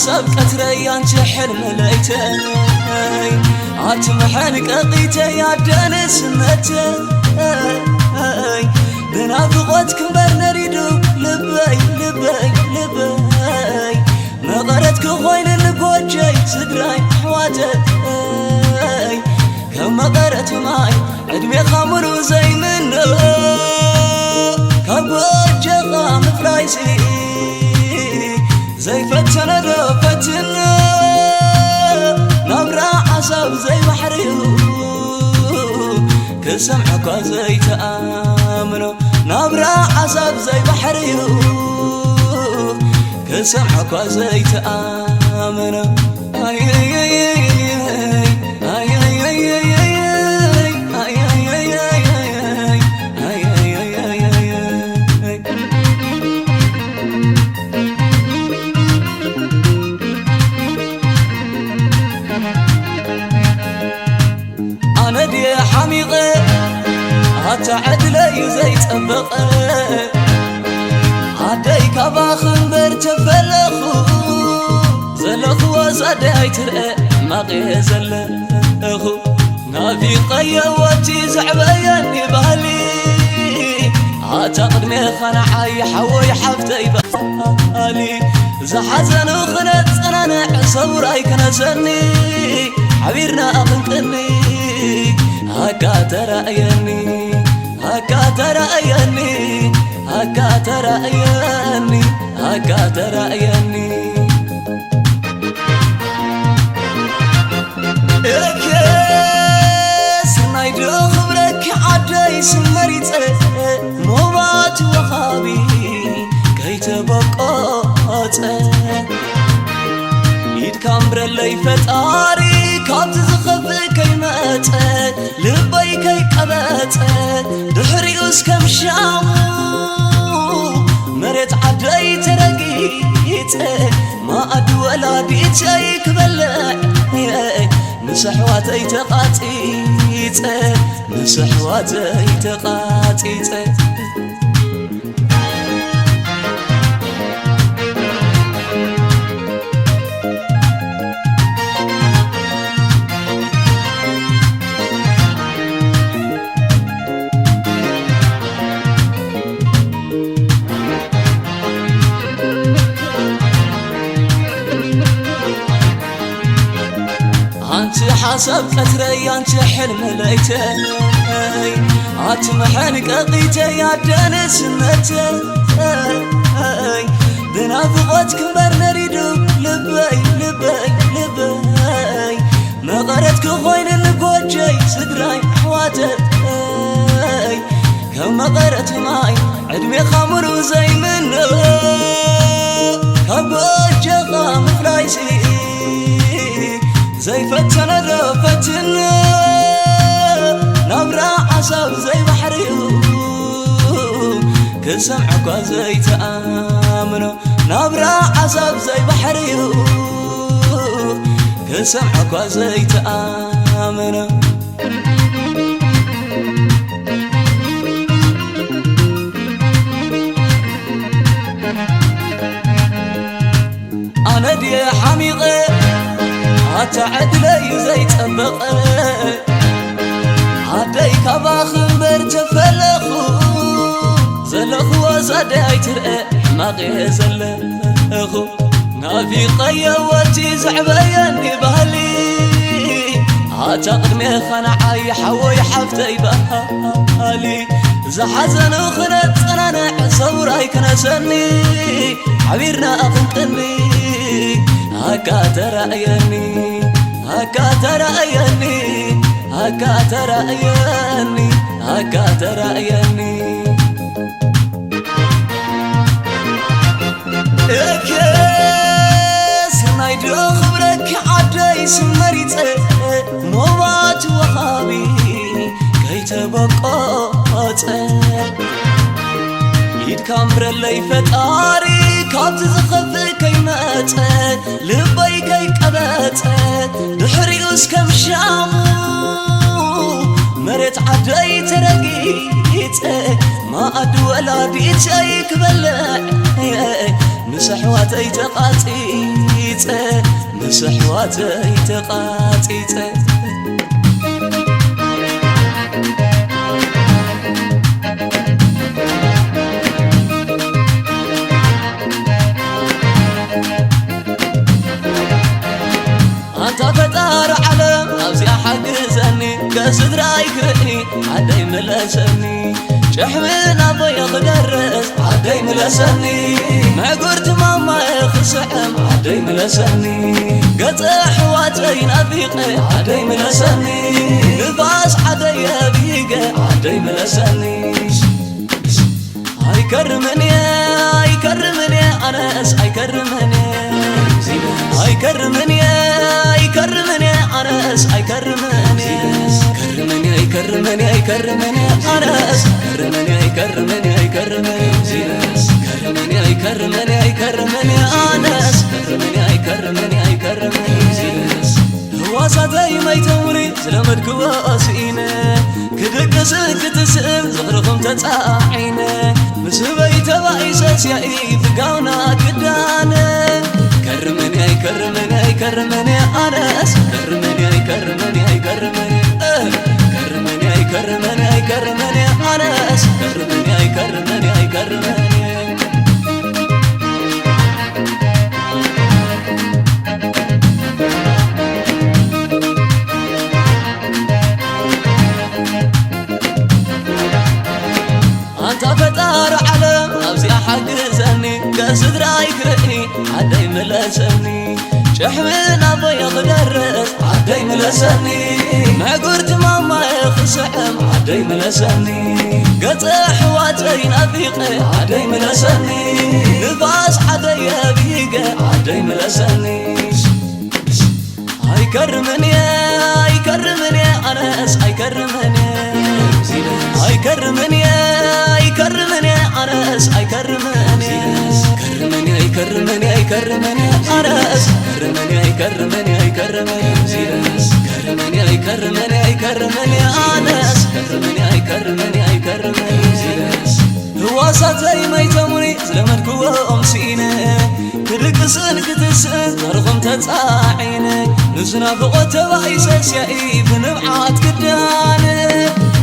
ሰብ ቀትረይ ኣንቲ ሕልሚ ለይተይ ኣቲ መሐንቀቒተይ ኣደንስነተይ ብናፍቖት ክንበር ነሪዱ ልበይ ልበይ ልበይ መቐረት ክኾይንኒ ጎጀይ ስድራይ ኣሕዋተይ ከም መቐረት ማይ ዕድሜኻ ሙሉእ ዘይምኖ ካብ ጎጀኻ ምፍላይሲ ዘይፈተነ ዶ ፈትኖ ናብራ ዓሳብ ዘይባሕርዩ ክሰምዐኳ ዘይተኣምኖ ናብራ ዓሳብ ዘይባሕርዩ ክሰምዐኳ ዘይተኣምኖ ኣነ ድየ ሓሚቐ ኣታ ዕድለዩ ዘይጸበቐ ኣደይ ካባኺ እምበር ተፈለኹ ዘለኹዎ ዛደይ ኣይትርአ ሕማቕ እየ ዘለኹ ናፊቐዮ ወቲ ዘዕበየኒ ባህሊ ኣታ ቅድሜኻ ንዓይ ሓወይ ሓፍተይ ባህሊ ዝሓዘኑ ክነጸናንዕ ሰውራይ ክነሰኒ ሓቢርና ኣቕንቅኒ ኣካ ተራእየኒ ኣካ ተራእየኒ ኣካ ተራእየኒ ኣካ ተራእየኒ እከ ስናይ ዶ ክብረኪ ዓደይ ስመሪፀ ሞባት ወሃቢ ከይተበቆፀ ኢድካ እምብረለይ ፈጣሪ ካብቲ ዝኸፍእ ከይመፀ ልበይ ከይቀበፀ ድሕሪኡስ ከም ሻሙ መሬት ዓደይ ተረጊፀ ማኣዲ ወላዲተይ ክበልዕ ምስ ኣሕዋተይ ተቓፂፀ ምስ ኣሕዋተይ ተቓፂፀ ኣንቲ ሓሳብ ቀትረይ ኣንቲ ሕልሚ ለይተይ ኣቲ መሐንቀቒተይ ኣደንስነተይ ብናፍቖት ክንበር ነሪዱ ልበይ ልበይ ልበይ መቐረት ክኾይንኒ ጎጀይ ስድራይ ኣሕዋተይ ከም መቐረት ማይ ዕድሜኻ ሙሉእ ዘይምኖ ካብ ጎጆኻ ምፍላይሲ ዘይፈተነ ዶ ፈትኖ ናብራ ዓሳብ ዘይባሕርዩ ክሰምዐኳ ዘይተኣምኖ ናብራ ዓሳብ ዘይባሕርዩ ክሰምዐኳ ዘይተኣምኖ ኣነ ድየ ሓሚቐ ኣታ ዕድለዩ ዘይጸበቐ ኣደይ ካባኺ እምበር ተፈለኹ ዘለኹ ኣዛደይ ኣይትርአ ሕማቕ እየ ዘለኹ ናፊቐዮ ወዲ ዘዕበየኒ ባህሊ ኣታ ቅድሜኻ ንዓይ ሓወይ ሓፍተይ ባህሊ ዝሓዘኑ ክነጸናንዕ ሰውራይ ክነሰኒ ሓቢርና ኣቕንቅኒ ኣካ ተራእየኒ ኣካ ተራእየኒ ኣካ ተራእየኒ ኣካ ተራእየኒ እከ ስናይ ዶ ክብረኪ ዓደይ ስመሪፀ ሞባት ወሃቢ ከይተበቆፀ ኢድካ እምብረለይ ፈጣሪ ካብቲ ዝኸፍእ ከይመፀ ልበይ ከይቀበፀ ድሕሪኡ እስከ ምሻሙ መሬት ዓደይ ተረጊፀ መኣዲ ወላዲተይ ክበልዕ ምስ ኣሕዋተይ ተቓጺጸ፣ ምስ ኣሕዋተይ ተቓጺጸ። ኣንታ ፈጣሪ ዓለም ኣብዚኣ ሓግዘኒ፣ ከስድራይ ክርኢ ዓደይ ምለሰኒ። ጭሕሚ ናቦየ ክደርስ ዓደይ ምለሰኒ። ምዕጉርቲ ማማየ ክስዕም ዓደይ ምለሰኒ። ገጸ ኣሕዋተይ ናፊቐ ዓደይ ምለሰኒ። ንፋስ ዓደይ ኣቢገ ዓደይ ምለሰኒ። ኣይከርምን እየ፣ ኣይከርምን እየ፣ ኣነስ ኣይከርምን እየ። ኣይከርምን እየ፣ ኣይከርምን እየ፣ ኣነስ ኣይከርምን እየ። ከርምን እየ፣ ኣይከርምን እየ፣ ኣይከርምን እየ፣ ኣነስ ከርምን እየ፣ ኣይከርምን እየ፣ ኣይከርምን እየ። ከርምን እየ፣ ኣይከርምን እየ፣ ኣይከርምን እየ፣ ኣነስ ከርምን እየ፣ ኣይከርምን እየ፣ ኣይከርምን እየ። ህዋሳተይ መይተውሪ ዝለመድክዎ ስኢነ፣ ክድቅስ ክትስእን ዝኽርኹም ተጻዒነ፣ ምስ ህበይ ተባኢሰ ስያኢ ብጋውና ክዳነ። ከርመኒ ኣይከርመኒ ኣይከርመኒ ኣነስ ከርመኒ ኣይከርመኒ ኣይከርመኒ እ፣ ከርመኒ ኣይከርመኒ ኣይከርመኒ ኣነስ ከርመኒ ኣይከርመኒ ኣይከርመኒ። ኣንታ ፈጣሪ ዓለም ኣብዚኣ ሓግዘኒ፣ ገጽ ስድራይ ክርኢ ዓደይ ምለሰኒ። ጭሕሚ ናቦየ ክደርስ ዓደይ ምለሰኒ። ምዕጉርቲ ማማየ ክስዕም ዓደይ ምለሰኒ። ገጸ ኣሕዋተይ ናፊቐ ዓደይ ምለሰኒ። ንፋስ ዓደይ ኣቢገ ዓደይ ምለሰኒ። ኣይከርምን እየ፣ ኣይከርምን እየ፣ ኣነስ ኣይከርምን እየ። ኣይከርምን እየ፣ ኣይከርምን እየ፣ ኣነስ ኣይከርምን እየ። ከርምን እየ፣ ኣይከርምን እየ፣ ኣይከርምን እየ፣ ኣነስ ከርምን እየ፣ ኣይከርምን እየ፣ ኣይከርምን እየ። ከርምን እየ፣ ኣይከርምን እየ፣ ኣይከርምን እየ፣ ኣነስ ከርምን እየ፣ ኣይከርምን እየ፣ ኣይከርምን እየ። ህዋሳተይ መይተሙኒ ዝለመድክዎም ስኢነ፣ ክድቅስን ክትስእን ዘርኹም ተጻዒነ፣ ንዝናፍቖት ተባኢሰ ስያኢ ብንብዓት ክዳነ።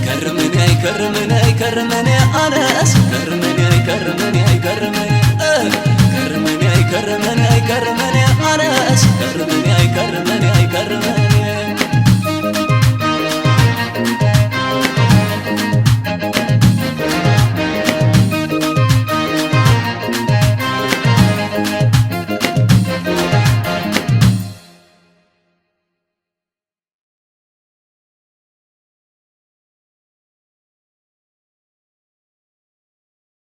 ከርመኒ ኣይከርመኒ ኣይከርመኒ ኣነስ ከርመኒ ኣይከርመኒ ኣይከርመኒ እ፣ ከርመኒ ኣይከርመኒ ኣይከርመኒ ኣነስ ከርመኒ ኣይከርመኒ ኣይከርመኒ